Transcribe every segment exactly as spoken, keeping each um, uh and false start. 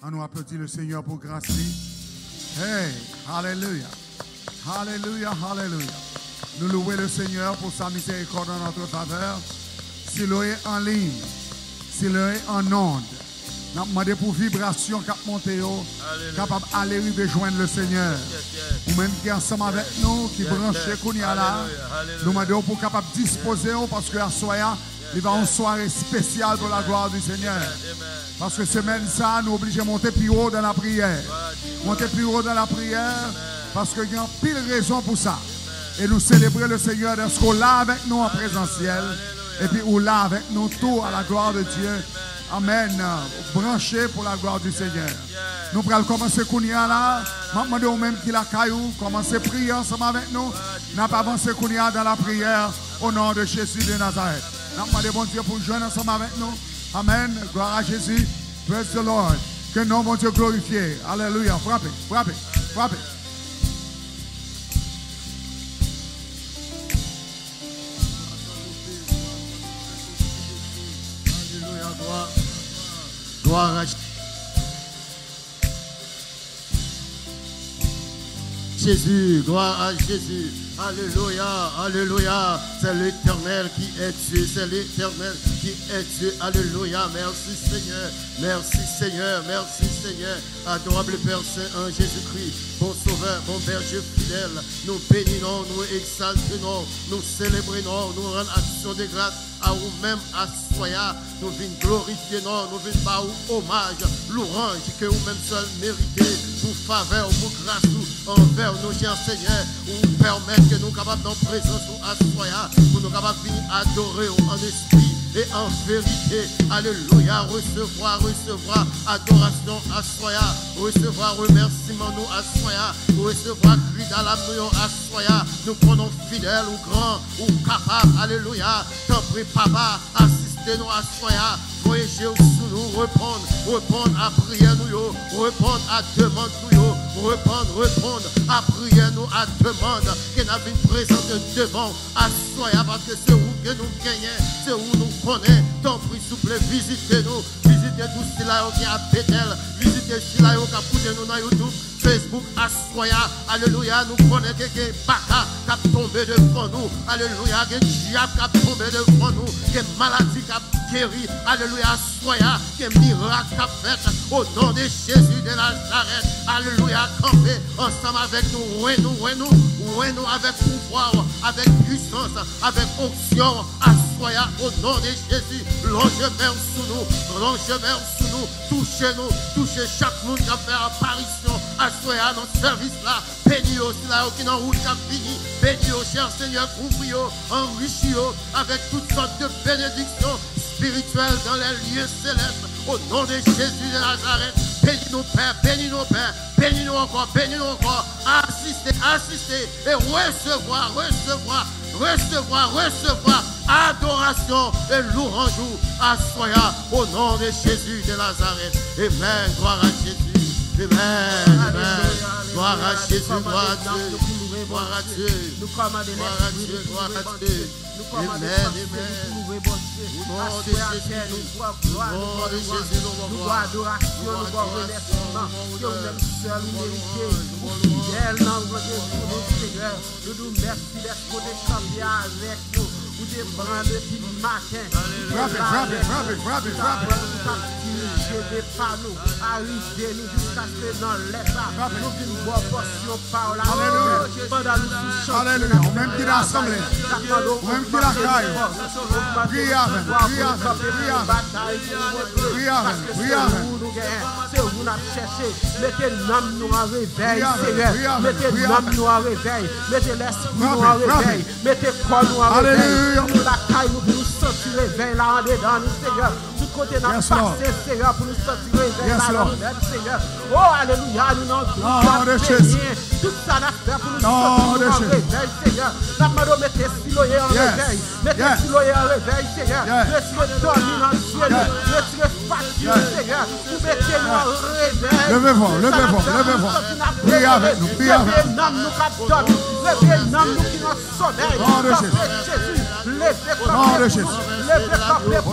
Ann nou aplodi le Senyè pou gras li. Hey, alelouya. Alelouya, alelouya. Nou louwe le Senyè pou sa mizèrikòd an notre favè. Si nou ye an liy, si nou ye an nond, n ap mande pou vibrasyon k ap monte yo kapab ale rive jwenn le Senyè. Ou menm ki ansanm avèk nou, ki branche kounye a la, nou mande w pou w kapab dispoze w, paske aswè a, li va yon sware espesyal pou la glwa di Senyè. Paske semèn sa, nou oblije monte pi wo dan lapriyè. Monte pi wo dan lapriyè, paske gen anpil rezon pou sa. E nou selebre le Senyè dèske w la avèk nou an prezansyèl, epi ou la avèk nou tou a la glwa de Dye. Amèn. Branche pou la glwa di Senyè. Nou pral kòmanse kounye a la. M ap mande ou menm ki lakay ou, kòmanse priye ansanm avèk nou. N ap avanse kounye a dan lapriyè, o non de Jezi de Nazarèt. N ap mande Bondye pou l jwenn ansanm avèk nou. Amèn. Glwa a Jezi. Praise the Lord. Ke non Bondye glorifye. Alelouya. Frape, frape, frape. Alelouya. Glwa, glwa a Jezi. Glwa a Jezi. Alelouya, alelouya. C'est l'Éternel qui est Dieu. C'est l'Éternel qui est Dieu. Alelouya. Mèsi, Senyè. Mèsi, Senyè. Mèsi, Senyè. Adorable Père Saint en Jésus-Christ, bon Sauveur, bon Berger fidèle, nou beni non w, nou egzalte non w, nou selebre non w, nou rann aksyon de gras a ou menm aswè a. Nou vin glorifye non w, nou vin ba ou omaj, louwanj ke ou menm sèl merite pou favè w, pou gras ou anvè nou, chè Senyè. Ou pèmèt ke nou kapab nan prezans ou aswè a, pou nou kapab vin adore w an espri e an verite. Alelouya, resevwa, resevwa adorasyon aswè a, resevwa remèsiman nou aswè a, resevwa kri dalam nou yo aswè a. Nou konnen w fidèl, ou gran, ou kapab. Alelouya. Tanpri, Papa, asiste nou aswè a. Voye je w sou nou, reponn, reponn a priyè nou yo, reponn a demann nou yo, reponn, reponn a priyè nou, a demann ke n ap vin prezante devan w aswè a, paske se ou ke nou genyen, se ou nou konnen. Tanpri, souple, vizite nou, vizite tout sila yo ki a Betèl, vizite sila yo k ap koute nou nan YouTube, Facebook aswè a. Alelouya, nou konnen ke gen baka k ap tonbe devan nou. Alelouya, gen dyab k ap tonbe devan nou. Gen maladi k ap geri. Alelouya, aswè a, gen mirak k ap fèt. O non de Jezi de Nazarèt. Alelouya, kanpe ansanm avèk nou. Wè nou, wè nou, wè nou avèk pouvwa w, avèk pwisans, avèk onksyon w. Aswè a, o non de Jezi, lonje men w sou nou, lonje men w sou nou, touche nou, touche chak moun k ap fè aparisyon aswè a nan sèvis la. Beni yo, sila yo ki nan wout k ap vini, beni yo, chè Senyè, kouvri yo, anrichi yo avèk tout sòt de benediksyon espirityèl dans les lieux célestes, au nom de Jésus de Nazareth. Beni nou, Pè, beni nou, Pè, beni nou ankò, beni nou ankò. Asiste, asiste, e resevwa, resevwa, resevwa, resevwa adorasyon e louwanj ou aswè a, o non de Jezi de Nazarèt. Amèn. Glwa a Jezi. Amèn. Amèn. Glwa a Jezi. Glwa a Dye. Glwa a Dye. Glwa a Dye. Amèn. Amèn. O non de Jezi. O non de Jezi, nou ba w glwa, nou ba w adorasyon, nou ba w remèsiman. Ke ou menm sèl ou merite, ou fidèl nan randevou nou, Senyè. Nou di w mèsi dèske w te kanpe avèk nou. Ou te pran depi maten. Frape, frape, frape, frape, frape. Ou t ap dirije depa nou, arive nou jiskaske nan lè sa. Nou vin ba w pòsyon pa w la. Alelouya. Pandan nou sou chanti, alelouya. Ou menm ki nan asanble, ou menm ki lakay, priye avè m, priye avè m, priye avè m. Priye avè m, priye avè m. Se ou n ap chèche. Mete nanm nou an revèy, Senyè. Mete nanm nou an revèy. Mete lèspri nou an revèy. Mete kò nou an revèy. Pou nou lakay nou, pou nou santi revèy la andedan nou, Senyè. Tout kote n ap pase, Senyè, pou nou santi revèy la nan nou menm, Senyè. O, alelouya, nou nan wout la, Senyè. Tout sa n ap fè pou nou santi nou an revèy, Senyè. N ap mande w mete Siloye an revèy. Mete Siloye an revèy, Senyè. Retire dòmi nan zye nou. Retire fati nou, Senyè. Pou mete nou an revèy. Leve vwa w, leve vwa w, leve vwa w. Priye avèk nou, priye avèk nou. Reveye nanm nou k ap dòmi. Reveye nanm nou ki nan somèy. Kanpe, Jezi. Leve kanpe pou nou. Leve kanpe pou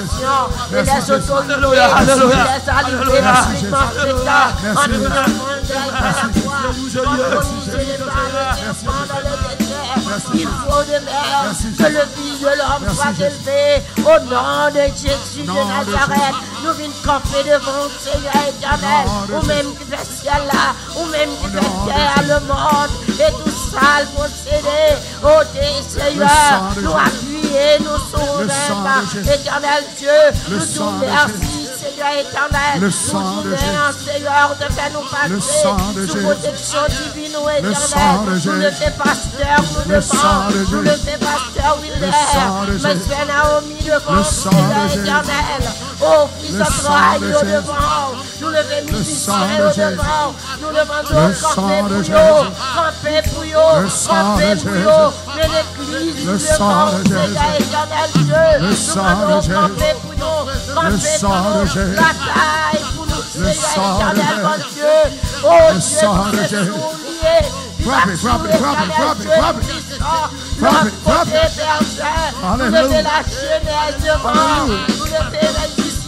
nations et les autorités et les alliés, les mafetas, en unissant un œil à la fois, contre les éléments, les enfants dans le désert, il faut de mer, que le Fils de l'homme soit élevé. Au nom de Jésus de Nazareth, nou vin kanpe devan w, Senyè Etènèl, ou menm ki fè syèl la, ou menm ki fè tè a, le mond, e tou sa l posede. O Dye, Senyè, nou apiye nou sou ou menm, Etènèl Dye, nou di w mèsi, Senyè Etènèl, nou di w mèsi, Senyè, ou te fè nou pase sou pwoteksyon divin ou, Etènèl, nou leve pastè nou devan, nou leve pastè Wilner, mèt fè Naomi devan, Senyè Etènèl, o, fis Zantray yo devan, nou leve mizisyen yo devan, nou demande w kanpe pou yo, kanpe pou yo, kanpe pou yo, men legliz li devan, Senyè Etènèl Dye, nou mande w kanpe pou nou, kanpe pou nou, batay pou nou, Senyè Etènèl Bondye, o Dye, nou se sou ou li ye, li pa sou Etènèl Dye Toupisan, nou ap pote bèjè, nou leve lajenès devan, nou leve lajistis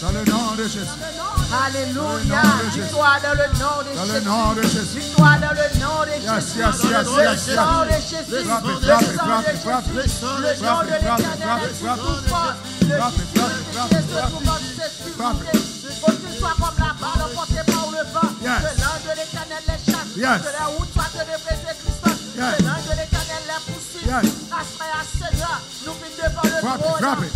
Dans le nom de Jésus. Alléluia. Victoire dans le nom de Jésus. Dans le nom de Jésus. Victoire dans le nom de Jésus. Yes, yes, yes, yes, yes. Le sang de Jésus. Frappe, Le frappe, sang frappe, de frappe. Jésus. Le nom de l'Éternel est plus fort. Le Dieu de Dieu se trouve en sécurité. Qu'il soit comme la balle emportée par le vent. Que l'ange de l'Éternel les chasse. Que les routes soient tenebreusses et tristes. Que l'ange de l'Éternel les poursuive. Aswè a, Seigneur, nou vin devan le Frape, trône. frape.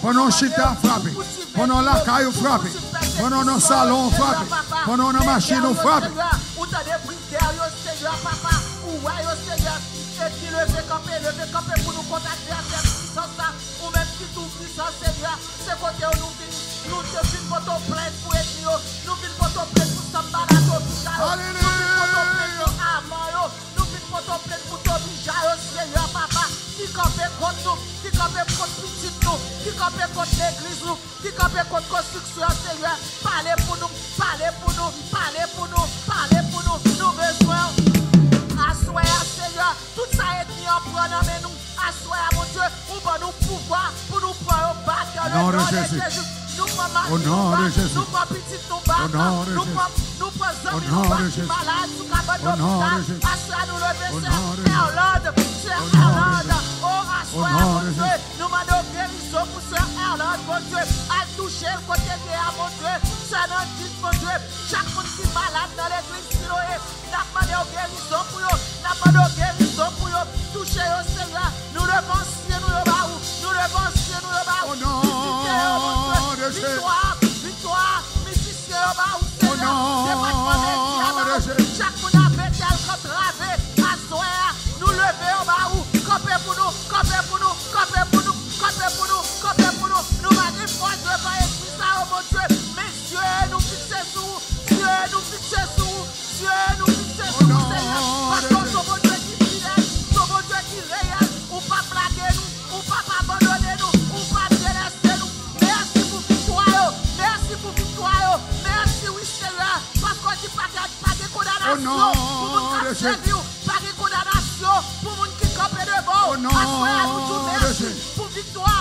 Pandan w chita, frape. Pandan w lakay ou, frape. Pandan w nan salon ou, frape. Pandan w nan machin ou, frape. Ou tande priyè yo, Seigneur, papa. Ou wè yo, Seigneur. E ki leve kanpe, leve kanpe pou nou kont advèsè pwisans la. Ou menm ki tou pwisan, Seigneur. Se kote yo nou vin. Nou te vin pote w plent pou ènmi yo. Nou vin pote w plent pou sanbala tobija yo. Nou vin pote w plent pou aman yo. Nou vin pote w plent pou tobija yo, Seyè, papa. Ki kanpe kont nou, ki kanpe kont pitit nou, ki kanpe kont legliz nou, ki kanpe kont konstriksyon an, Seyè. Pale pou nou, pale pou nou, pale pou nou, pale pou nou. Nou bezwen w. Aswè a, Seyè, tout sa ènmi an pran nan men nou. Aswè a, Bondye, ou ban nou pouvwa pou nou pran yo bat dans le nom de Jésus. Nou pran mari nou bat, nou pran pitit nou bat, nou pran nou pran zanmi nou bat ki malad sou kabann lopital. Aswè a, nou leve sè Erlande, sè Erlande. O, aswè a, Bondye, nou mande w gerizon pou sè Erlande, Bondye. Al touche l kote l ye a, Bondye. Sè Nandis, Bondye. Chak moun ki malad nan legliz Siloe, n ap mande w gerizon pou yo. N ap mande w gerizon pou yo. Touche yo, Seyè. Nou leve ansyen nou yo ba ou. Nou leve ansyen nou yo ba ou. Vizite yo, Bondye. Viktwa, viktwa. Mizisyen yo ba ou, Seyè. Depatman medya ba ou. Sèvi w. Pa gen kondanasyon pou moun ki kanpe devan w. Aswè a, nou di w mèsi pou viktwa.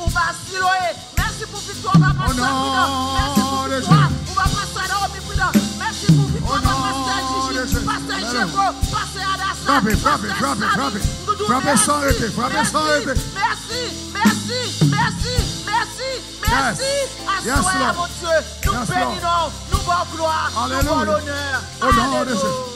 Ou pa Siloe. Mèsi pou viktwa, papa Sandrina. Mèsi pou viktwa. Ou pa pastè Naomi Pridan. Mèsi pou viktwa, pastè Jiji, pastè Jeko, pastè Adasa, pastè Sami. Nou di w mèsi, mèsi, mèsi, mèsi, mèsi, mèsi, mèsi. Aswè a, Bondye, nou beni non w, nou ba w glwa, nou ba w lonè. Alelouya.